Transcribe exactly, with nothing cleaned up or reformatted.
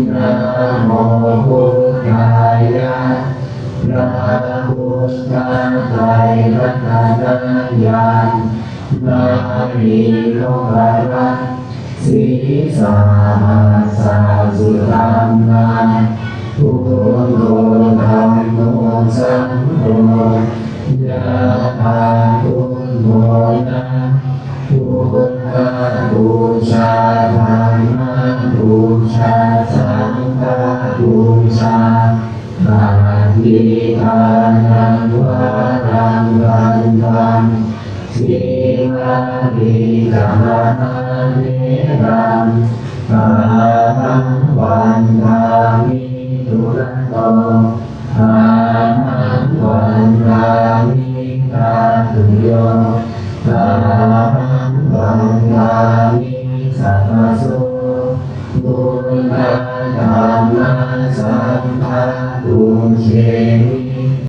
Namo buddhāya. พระพุทธไตรรัตนญาณ มณีนพรัตน์ ศีรษะหัสสะสุทัศนา Buddho dhammo saṅgho ญาตา Buddho na. Buddhapūjā, Dhammapūjā, Saṅghapūjā, Adhiṭṭhānaṃ varaṃ gandhaṃ, Sīvalī ca Mahātheraṃ, Ahaṃ vandāmi dūrato, Ahaṃ vandāmi dhātuyo, Ahaṃ vandāmi sabbaso. Buddha dhamma saṅgha pūjemi.